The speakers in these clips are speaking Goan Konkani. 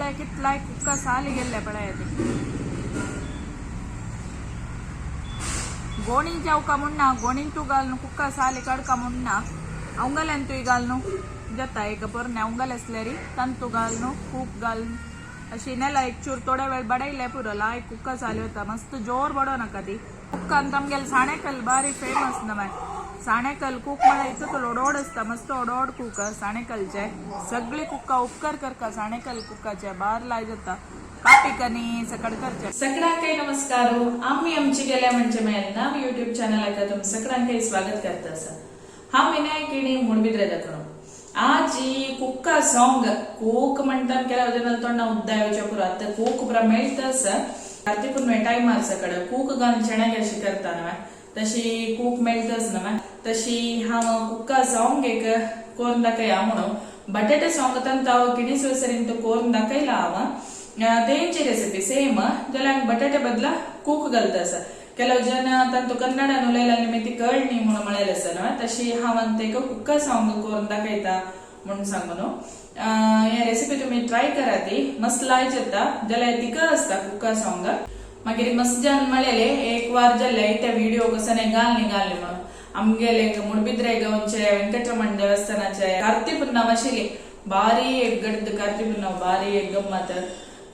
पळय कितलाय कुक्का साली गेल्ले पळय ती. गोणी जावका मुण्णा गोणींतू घालून कुक्का साली काडका मुण्णा अवंगल्यांतूय घालून जाता एक पोरणे अवंगल आसल्यारी तांतू घालून कूक घालून अशी नेला एक चूर थोड्या वेळ बडयले पुरो लाय कुक्का साली वता मस्त जोर बडो नाका ती. कुक्का अंत आमगेले साणेकल बारी फेमस नवे साणेकल कूक म्हळ्यार इतून ओडोड आसता मस्त ओडोड कूक साणेकलचे सगळी कुक्का उपकार करका साणेकल कुक्काचे बार लाय जाता कापिकनी सकड करचे. सगळ्यांकय नमस्कार. आम्ही आमची गेल्या म्हणजे मेल नाम युट्यूब चॅनल तुम सगळ्यांकय स्वागत करता आसा. हांव विनायक किणी मुडबिद्रे दाखलो. आज ही कुक्का सॉंग कूक म्हणटान केल्या वजन तोंडा उद्दा येवच्या पुरो. आतां कूक पुरा मेळटा आसा कार्ती पुनवे टायमार सकड कूक घालून चणे कशी करता न्हय तशी कूक मेळटाच न्हय तशी हांव कुक्का सॉंग एक कोरून दाखया म्हणून बटाटे सॉंग तांत हांव किणी सोयसरीन तो कोरून दाखयला हांव तेंची रेसिपी सेम जाल्यार बटाटे बदला कूक घालता आसा. ಕೆಲವು ಜನ ತಂತು ಕನ್ನಡ ಉಲೈಲ ನಿಮಿತಿ कळणी म्हणून म्हळेलें आसा न्हय तशी हांव तेका कुक्का सॉंग करून दाखयता म्हणून सांगून हे रेसिपी तुम्ही ट्राय करा ती मस्त लाय जाता जाल्यार तिका आसता कुक्का सॉंग. मागीर मस्त जन म्हळेले एक वार जाल्ले त्या व्हिडिओ कसं नाही घालणी घालणी म्हणून आमगेले मुडबिद्रे गांवचे वेंकटरमण देवस्थानाचे कार्ती पुन्नम आशिल्ली बारी एक गड्द कार्ती पुन्नम बारी एक गम्मत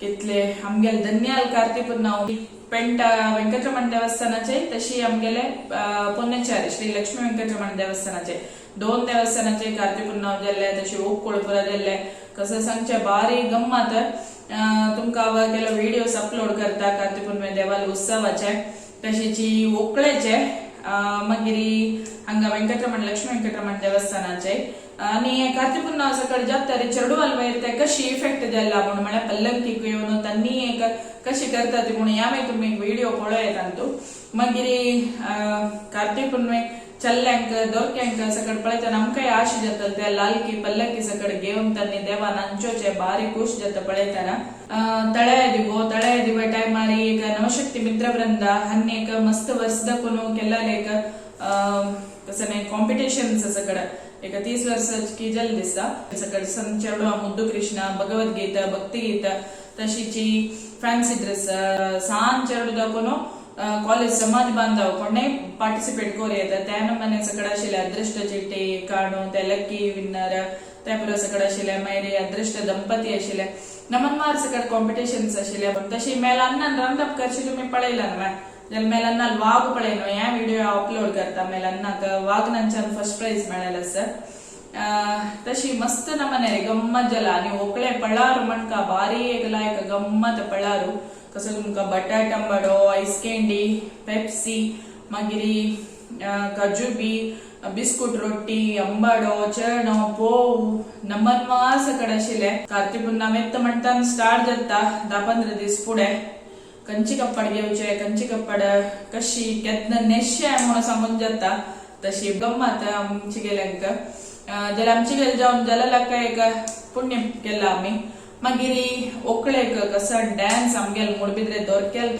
कितले आमगेले धन्याल कार्ती पुन्नम पेंट वेंकटरमण देवस्थानाचे तशी आमगेले पोन्नेचारी श्री लक्ष्मी वेंकटरमण देवस्थानाचे दोन देवस्थानाचे कार्ती पुन्नम जाल्ले तशी ओक्कोळपुरा जाल्ले कसं सांगचे बारी गम्मत. तुमकां हांव केलो व्हिडियोज अपलोड करता कार्ती पुनवे देवाल उत्सवाचे तशीची ओकळेचे मागीर हांगा वेंकटरमण लक्ष्मी वेंकटरमण देवस्थानाचे आनी कार्ती पुन्नव सकड जाता रे चेडवाल वयर ते कशी इफेक्ट जाल्ला म्हणून म्हळ्यार पल्लंकीक येवन तांणी एक कशी करता ती म्हणून ह्या मागीर तुमी एक व्हिडिओ पळोवया तांतू. मागीर कार्ती पुनवे चल्ल्यांक दोरक्यांक सकड पळयतना आमकांय आश जाता त्या लालकी पल्लकी सकड घेवन तांणी देवा नांचोचे बारी खुश जाता पळयतना. तळ्या दिवो तळ्या दिवो टायमार एक नवशक्ती मित्रवृंद हांणी एक मस्त वर्स दाखोवन केल्लें एक कसं नाही कॉम्पिटिशन सकड एक 30 वर्साची जल दिसता सकड चेडवा मुद्दू कृष्ण भगवद्गीता भक्तिगीता तशीची फॅन्सी ड्रेस सान चेडू दाखोवन कॉलेज समाज बांधव कोणेय पार्टिसिपेट करू येता त्या नमने सकड आशिल्ले अदृश्ट चिट्टी काडून ते लकी विन्नर त्या पुरो सकड आशिल्ले मागीर अदृश्ट दंपती आशिल्ले नमनमार सकड कॉम्पिटिशन्स आशिल्ले. तशी मेल अन्नान रांदप करशी तुमी पळयला न्हय जाल्यार मेल अन्नाल वाग पळय न्हय ह्या व्हिडिओ अपलोड करता मेल अन्नाक वाग नांच्यान फर्स्ट प्रायज मेळ्ळेलें आसा. तशी मस्त नमने रे गम्मत जाला आनी होकळे पळारू म्हणका बारी एक लायक गम्मत पळारू कसं तुमकां बटाट आंबाडो आयस कँडी पेप्सी मागीर काजू बी बिस्कुट रोटी अंबाडो चेणो पोव नमनमार सकड आशिल्ले. कार्ती पुन्नम येता म्हणटान स्टार्ट जाता 10-15 दीस फुडें कंची कप्पड घेवचे कंची कप्पड कशी केन्ना नेशे म्हणून सांगून जाता तशी गम्मत आमची गेल्यांक जाल्यार आमची गेले जावन जाल्यार एक पुण्य केला आमी. मागीर ओकळेक कसं डॅन्स आमगेले मुडबिद्रे दोरकेल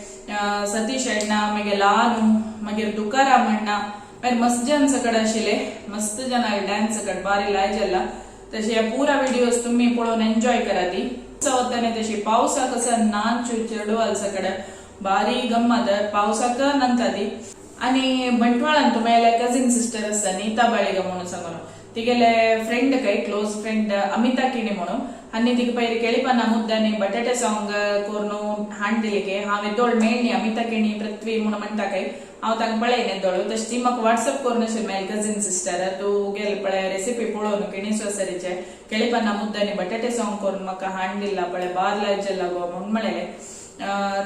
सतीश अण्णा मागीर लानू मागीर तुकाराम अण्णा मागीर मस्त जन सकड आशिल्ले मस्त जन डॅन्स सकड बारी लाय जाला. तशे हे पुरा व्हिडियोज तुम्ही पळोवन एन्जॉय करा ती. वताने तशी पावसा कसं नांचू चेडवाल सकड बारी गम्मत पावसाक नंता ती. आनी बंटवाळान तुमगेले कझीन सिस्टर आसा नीता बाळिगा म्हणून सांगून तिगेले फ्रेंड काय क्लोज फ्रेंड अमिता किणी म्हणून आनी तिका पयर केळीपाना मुद्दानी बटाटे सॉंग करून हाण दिले हांव येदोळ मेळ्ळी अमिता किणी पृथ्वी म्हणून म्हणटा काय हांव तांकां पळयन येदोळ तशी ती म्हाका वॉट्सअप करून अशें मेल कझीन सिस्टर तूं गेले पळय रेसिपी पळोवन किणी सोसरीचे केळीपाना मुद्दानी बटाटे सॉंग करून म्हाका हाण दिला पळय बार लायचे लागो म्हणून म्हणलें.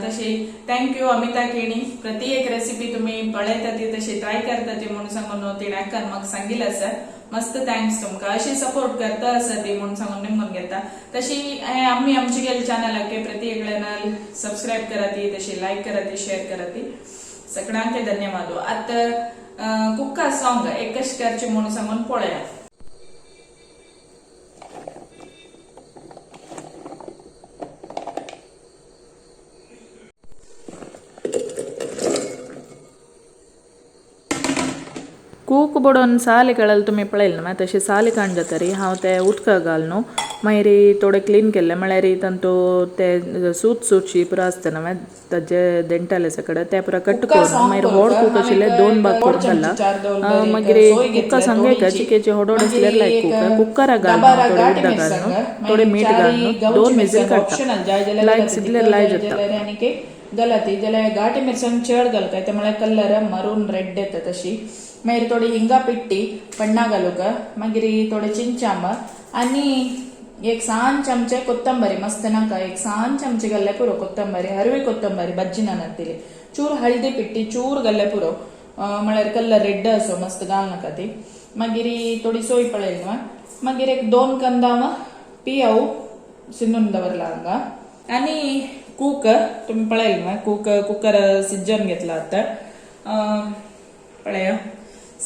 तशी thank you Amita Keni प्रति एक रेसिपी तुम्ही पळयता ती तशी ट्राय करता ती म्हणून सांगून तिणें अक्कान म्हाका सांगिल्लें आसा. मस्त thanks तुमकां अशी सपोर्ट करता आसा ती म्हणून सांगून निमगून घेता. तशी आमी आमची गेले चॅनलाक प्रति एकल्यान सबस्क्रायब करा ती तशी लायक करा ती शेअर करा ती सगळ्यांक धन्यवाद. आतां कुक्का सॉंग एक कशें करचें म्हणून सांगून पळया. कूक बडोवन साली काडल्यार तुमी पळयलें न्हू तशी साली काण जाता रे हांव ते उदकाक घाल न्हू मागीर थोडे क्लीन केल्ले म्हळ्यार तांतू ते सूत सूतशी पुरो आसता न्हू ताजे देंठाले सकड ते पुरो कट करून मागीर व्हड कूक आशिल्ले दोन भाग करून घाला. मागीर कुका सांगे चिकेचे होड होड आसल्यार लायक कूक कुकरा घालून थोडे उदक घालून थोडे मीठ घालून दोन विजील काडटा लायक सिदल्यार लाय जाता. गलती जाल्यार घाटी मिरसांग चड घालकाय ते म्हळ्यार कलर मरून रेड येता तशी. मागीर थोडी हिंगा पिट्टी पण्णा घालूक, मागीर थोडे चिंचांब आनी एक सान चमचे कोತ್ತंबरी मस्त नाका एक सान चमचे घाल्ले पुरो कोತ್ತंबरी, हरवी कोತ್ತंबरी बज्जी नातिली चूर हळदी पिट्टी चूर घाल्ले पुरो म्हळ्यार कलर रेड असो मस्त घाल नाका ती. मागीर थोडी सोय पळयली मागीर एक दोन कंदाव पियाव सिंदून दवरला हांगा. आनी कूक तुम्ही पळयली न्हय कूक कुकर सिज्जन घेतला आता पळया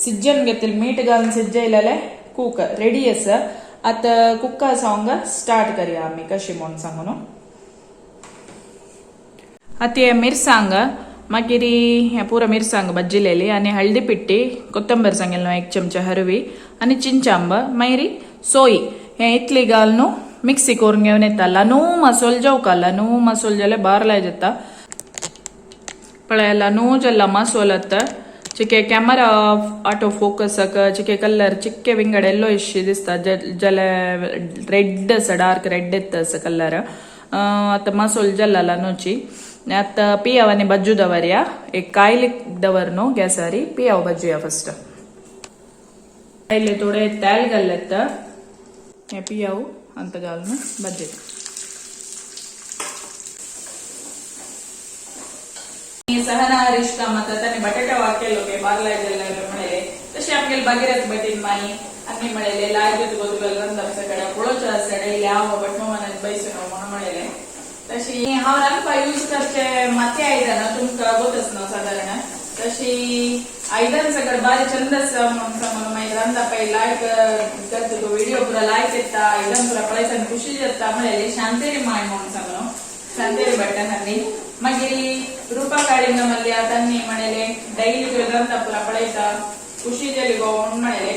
सिज्जन घेतले मीठ घालून सिज्जयलेले कूक रेडी आसा. आतां कुकर सांग स्टार्ट करया आमी कशी म्हूण सांगू न्हू. आतां हे मिरसांग मागीर हे पुरो मिरसांग भाजिलेली आनी हळदी पिट्टी कोत्तंबीर सांगेल न्हू एक चमचा हरवी आनी चिंचांब मागीर सोय हे इतली घाल न्हू मिक्सी करून घेवन येता. लानू मसोल जेवका लानू मसोल जाल्यार बार लाय जाता. पळय लानू जाल्ला मसोल आतां चिके कॅमरा आटो फोकसाक चिके कलर चिक्के विंगड येल्लो इशी दिसता जाल्यार रेड आसा डार्क रेड येता आसा कलर. आतां मसोल जाल्ला लानूची. आतां पियाव आनी बज्जू दवरया एक कायली दवर न्हू गॅसारी पियाव बज्जुया फस्ट. कायले थोडे तेल घाल्ले हे पियाव अंत घालून बज्जी. सहना हरीश कामत तांणी बटाटे वाकेलो के बारलाय जाल्ले म्हणले तशें आमगेले भगीरथ भटीन माई आनी म्हणले लायजत गोदुगल रंदप सगळे पळोवचें आसा डेली हांव भटमामानात बैसून म्हणून म्हणले. तशी हांव रांदपा यूज करचे माती आयदनां तुमकां गोत न्हू सादारण. तशी आयदन सगळं बारी चंद आसा म्हणून सांगून मागीर रांदपा लायक करता तो व्हिडिओ पुरा लायक येता आयदन पुरा पळयता खुशी जाता म्हणले शांतेरी माय म्हणून सांगून शांतेरी भट्टन आनी मागीर रूपा काಳಿंग मल्ल्या तांणी म्हणले डैली रंदप पुरा पळयता खुशी जाली गो म्हणून म्हणले.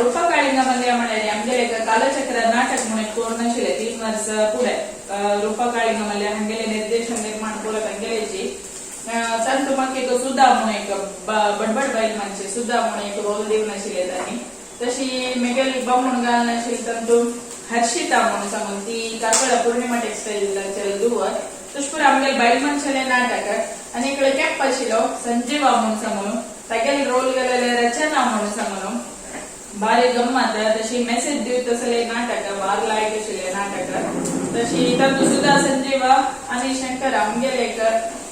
रूपा काळिंग मल्ल्या म्हणले आमगेले कालचक्र नाटक म्हणून कोण नाशिल्ले 3 वर्स फुडें रूपा काळिंग मल्ल्या हांगेले निर्देशन निर्माण पुरा तांगेलेची. तांतू म्हाका एक सुधा म्हणून एक बडबड बायल मानशी सुधा म्हणून एक रोल दिवन नाशिल्ले तांणी. तशी मेगेली बामण घाल नाशिल्ली तांतू हर्षिता म्हणून सांगून ती कार्कळा पौर्णिमा टेक्सटायलाचे धुवर. तशें पुरो आमगेले बायल मनशाले नाटक. आनी इकडे कॅप आशिल्लो संजीवा म्हणून सांगून तागेले रोल गेलेले रचना म्हणून सांगून बारी गम्मत तशी मेसेज दिवत तसले नाटक बार लायक आशिल्ले नाटक. तशी तातूंत सुद्धा संजीवा आनी शंकर आमगेले एक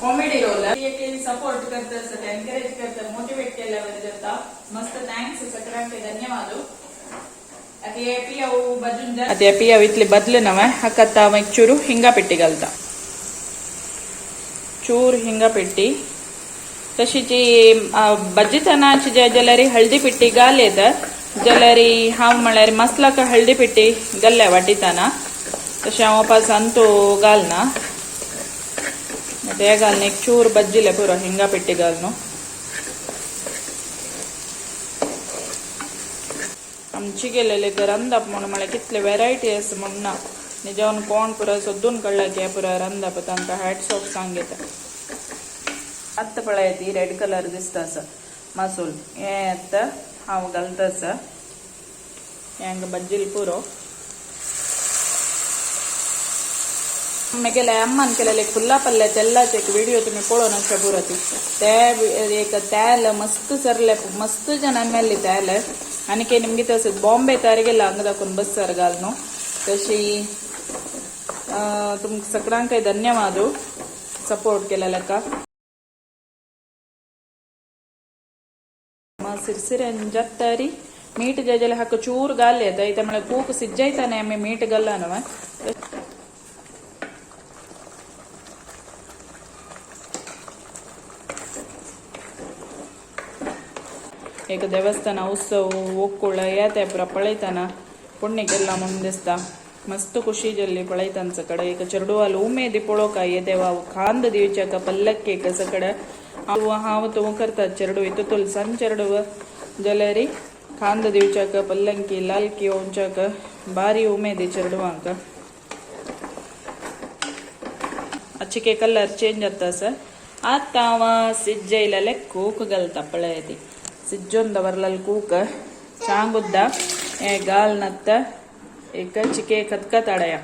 कॉमेडी रोल एक सपोर्ट करता आसा एनकरेज करता मोटिवेट केल्यावर जाता. मस्त thanks सगळ्यांक धन्यवाद. आतां पियाव इतली बदले नवे हाका आतां हांव एक चुरू हिंगा पिट्टी घालता चूर हिंगा पिट्टी. तशीच बज्जितनाची जाल्यार हळदी पिट्टी घाल येता जाल्यार हांव म्हळ्यार मसलाक हळदी पिट्टी घाल्ल्या वाटिताना तशें हांव पास अंतू घालना ते घालून एक चूर बज्जिले पुरो हिंगा पिट्टी घालून. आमची गेलेले रांदप म्हणून म्हळ्यार कितले वेरायटी आसा म्हण ना जेवण कोण पुरो सोदून काडला की पुरो रांदप तांकां हॅट्स ऑफ सांगता. आतां पळय ती रेड कलर दिसता आसा मासोल हें आतां हांव घालता आसा हें हांगा बज्जील पुरो. मेगेले अम्मान केलेले फुल्ला पल्ले तेलाचे एक व्हिडिओ तुम्ही पळोवन आसता पुरो ती ते एक तेल मस्त सरले मस्त जणान मेल्ली तेल आनी निमगे तसं बॉम्बे तयार गेला हांगा दाखोवन बस्सार घाल न्हू. तशी तुमकां सगळ्यांकय धन्यवाद सपोर्ट केलेल्या. सिरसिरेन जातारी मीठ जाय जाल्यार हाका चूर घाल येता इथे म्हळ्यार कूक सिज्जयताने आमी मीठ घालना न्हू. एक देवस्थान उत्सव ಒಕ್ಕುಳ येता पुरा पळयताना पुण्य केला म्हणून दिसता मस्त खुशी जाल्ली पळयताना सगळे एक चेडवाल उमेदी पळोवका ये देवा खांद दिवच्याक पल्लक्केक सगळे हांव हांव तूं करता चेडू इतूल सन चेडू जाल्यार कांद दिवच्याक पल्लंकी लालकी येवच्याक बारी उमेदी चेडवांक अच्चिके कलर चेंज जाता सर. आतां हांव सिज्जयलेले कूक घालता. पळय ती सिज्जोन दवरलेले कूक चांगुद्दा हे गाल नत्त एक चिके खतखताडया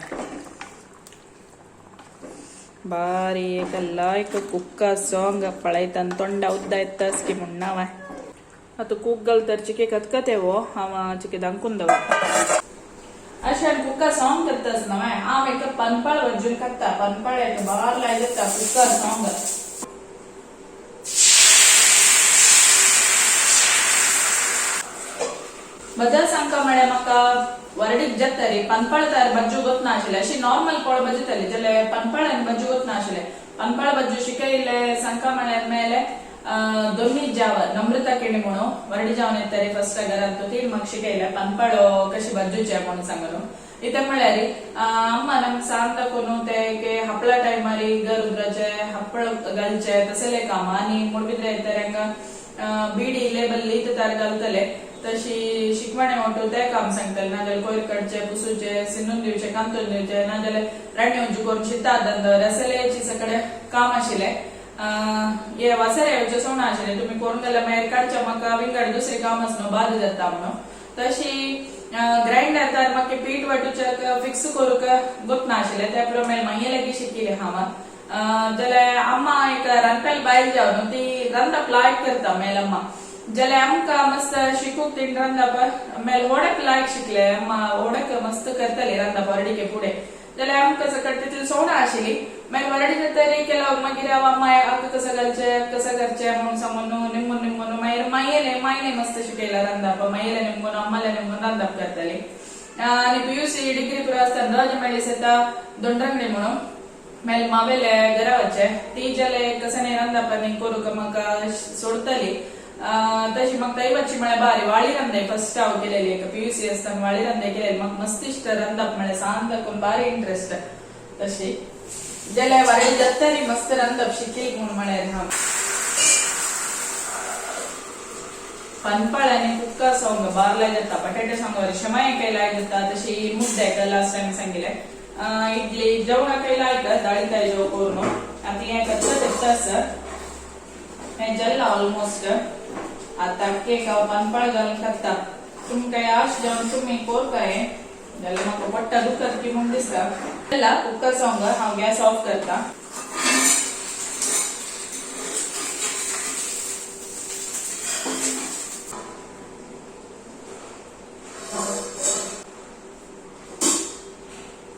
बारी एक लायक कुक्का ಸಾಂಗ್ पळयतान तोंडा उद्दा येतास की म्हणना. आतां कूक घालतर चिके खतखतेवो हांव चिके दांकून दवरता. अशें कुक्का साँग करतास नव्हे हांव एक पनपाळ वज्जून खाता पनपाळ एक बार लायता कुक्का साँग. बदल सांगका म्हळ्यार म्हाका वरडीक जाता रे. पनपाळ तयार बज्जू गोत नाशिल्ले. अशी नॉर्मल कोळ भजतली जाल्यार पनपाळ आनी बज्जू गोत नाशिल्ले. पनपाळ बज्जू शिकयले सांगका म्हळ्यार मेले दोन्ही जाव नम्रता केणी म्हणून वरडी जावन येतरी फर्स्ट घरांत ती म्हाका शिकयले पनपाळो कशी बज्जूचे म्हणून सांगून. इते म्हळ्यार अम्मा नमक सांगता कोनु ते हपळा टायमारी घर उदराचे हಪ್ಪळ घालचे तसले काम आनी मुडबिद्रे येतरे हांगा बीडी लेबल लित तार घालतले तशी शिकवणे वाटू ते काम सांगतले. नाजाल्यार कोयर काडचे, पुसूचे, सिंदून दिवचे, कांतून दिवचे, नाजाल्यार रांडे उंचू करून शिता धंदर असलेची सगळे काम आशिल्ले. हे वासरे येवचे सोण आशिल्ले तुमी करून जाल्यार मागीर काडच्या म्हाका विंगड दुसरे काम आसना बाद जाता म्हणून. तशी ग्रायंडर तर म्हाका पीठ वाटूच्याक फिक्स करूंक गोत नाशिल्ले. त्या प्रमाणे मागीर लागीं शिकिल्ले हांव. जाल्यार अम्मा एक रांदपाक बायल जावन ती रांदप लायक करता मेल अम्मा. जाल्यार आमकां मस्त शिकूंक तीण रांदप मेल होडक लायक शिकले. अम्मा होडक मस्त करताली रांदप वरडीके फुडें. जाल्यार आमकां सकट तितली सोणां आशिल्ली. मागीर वरडी जातरी केलो मागीर हांव अम्मा आका कसं घालचें कसं करचें म्हणून सांगून निमून निमून मागीर मायेले मायने मस्त शिकयला रांदप. मायेले निमून अम्माले निमून रांदप करताली. आनी पीयूसी डिग्री पुरो आसतना दर्ज मेळ्ळी सेता दोंडरंगडी म्हणून मेल मावेले घरा वचचे ती जाल्यार कसं न्ही रांदप आनी करूंक म्हाका सोडतली. तशी म्हाका तैवाची म्हळ्यार बारी वाळी रांदाय फर्स्ट हांव केलेली. एक पीयूसी आसतना वाळी रांदाय केलेली. म्हाका मस्त इश्ट रांदप म्हळ्यार सांत दाखोवन बारी इंट्रस्ट. तशी जाल्यार वाळी जातरी मस्त रांदप शिकील म्हूण म्हळ्यार हांव पनपाळ आनी कुक्का सोंग बार लाय जाता. बटाटे सोंग शमाय काय लाय जाता. तशी मुद्दे लास्ट टायम सांगिल्ले इडली जेवणा काय लायक दाळी ताई जेव करून. आतां हें करता तेत्ता आसा हें जाल्लां ऑलमोस्ट. आतां केक हांव पनपाळ घालून खाता. तुमकां आश जेवण तुमी कोरका हें जाल्यार म्हाका पोट्टा दुखत की म्हूण दिसता. जाल्यार कुक्का सोंग हांव गॅस ऑफ करता.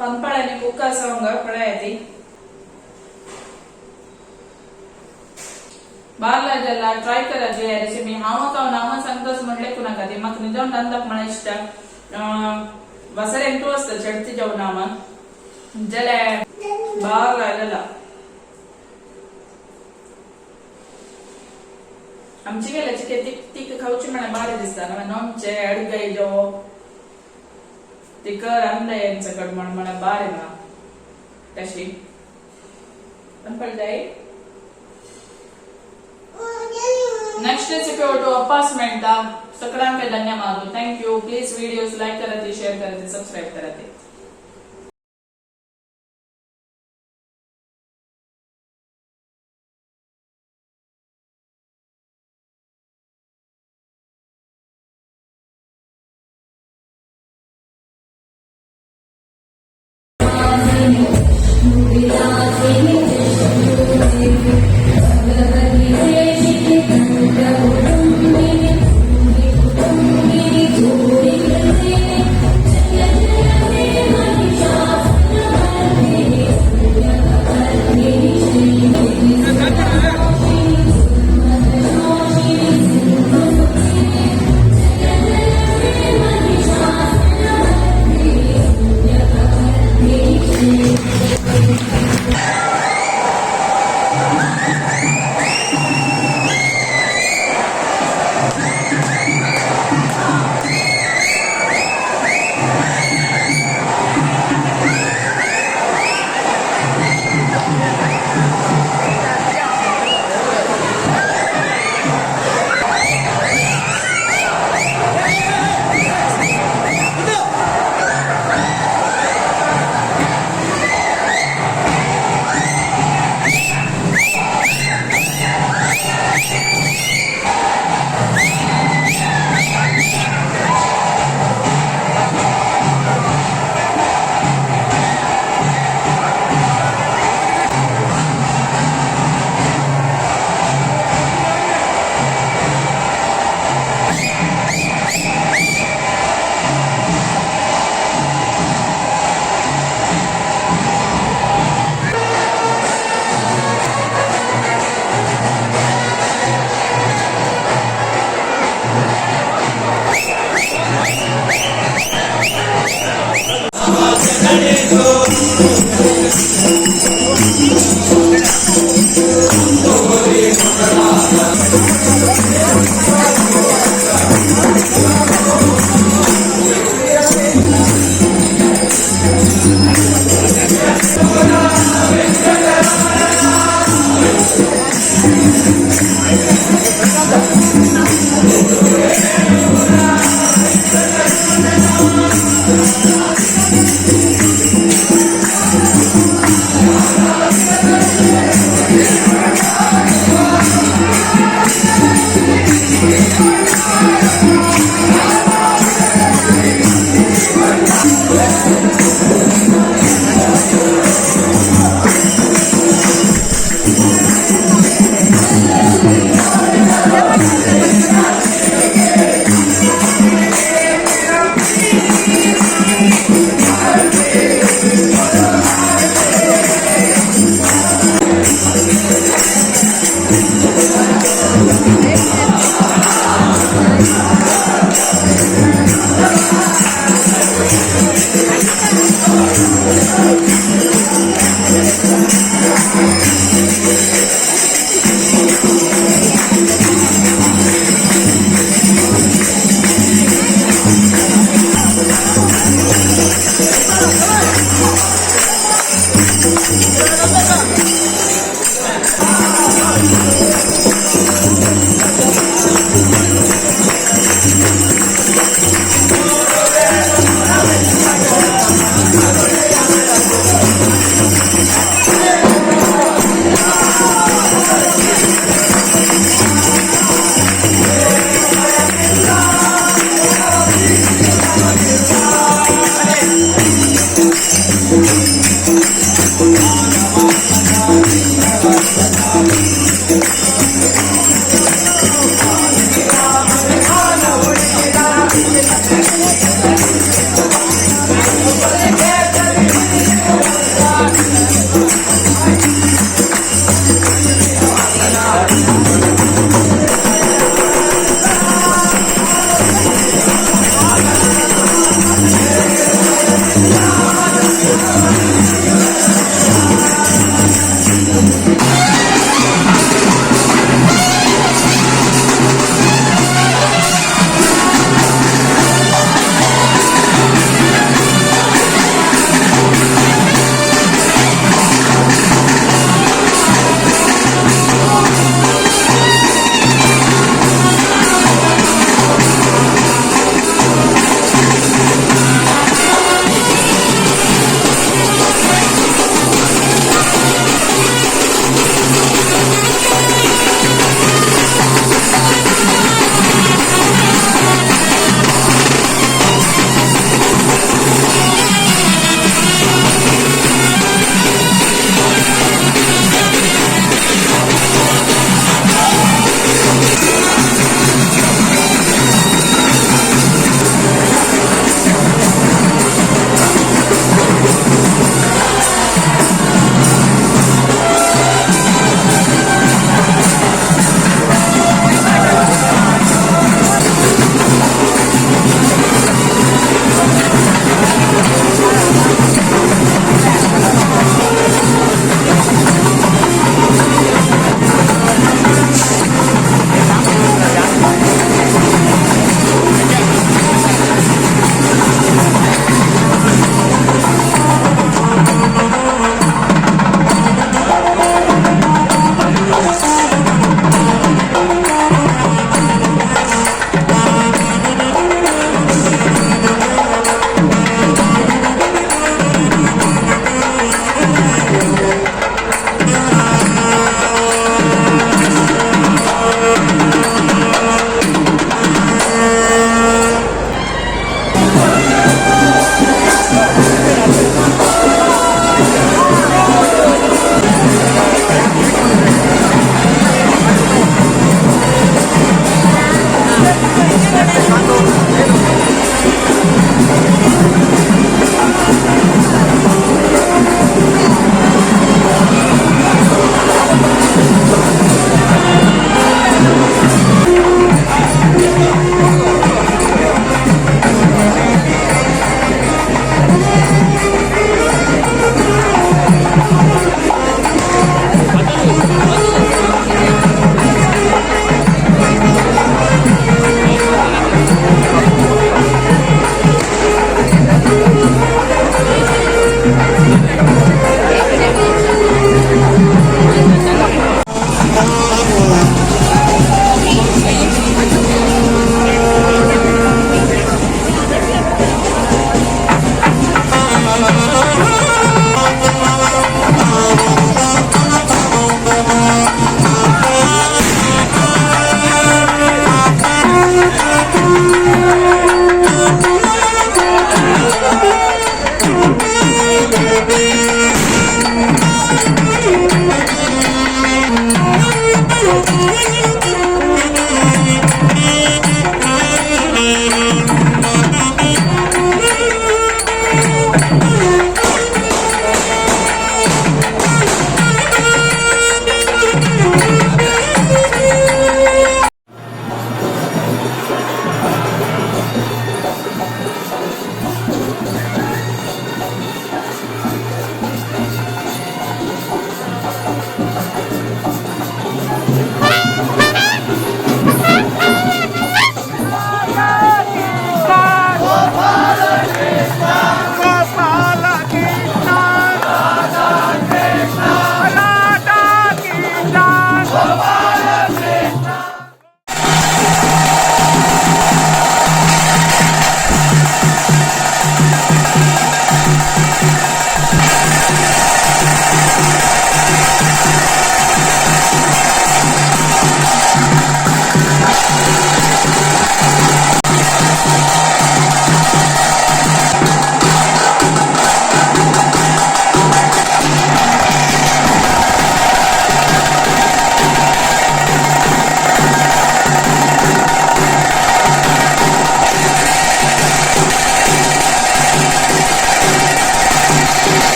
पनपाळ आनी कुक्का सोंग पळय ती बारला जाल्यार ट्राय करात ही रेसिपी. हांव म्हाका नांवां सांगताच म्हणलें नाका ती म्हाका निजाम रांदप म्हळ्यार इश्ट वासरेन तूं आसता चडती जेवण हांव जाल्यार बारला जाला. आमची गेल्याची तीक तीक खावची म्हळ्यार बारी दिसता ना नोमचे अडगय जेवो तिक रांदय सकट म्हण म्हळ्यार बारी ना तशी पण जाय. नेक्स्ट रेसिपी ಒಟ್ಟು ವಾಪಸ್ मेळटा. सगळ्यांक धन्यवाद. Thank you. Please videos like कराती, share कराती, सबस्क्राईब कराती.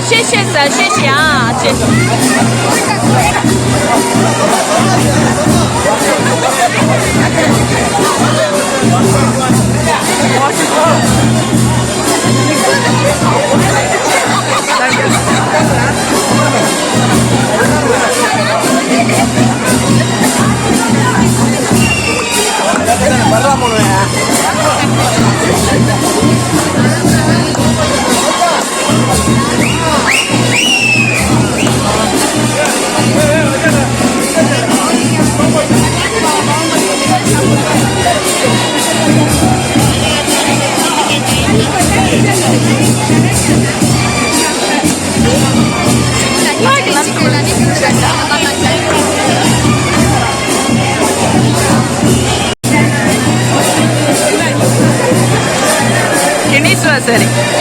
谢谢谢谢啊，谢谢。ಸರಿ.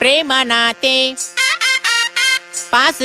प्रेमनाते पास.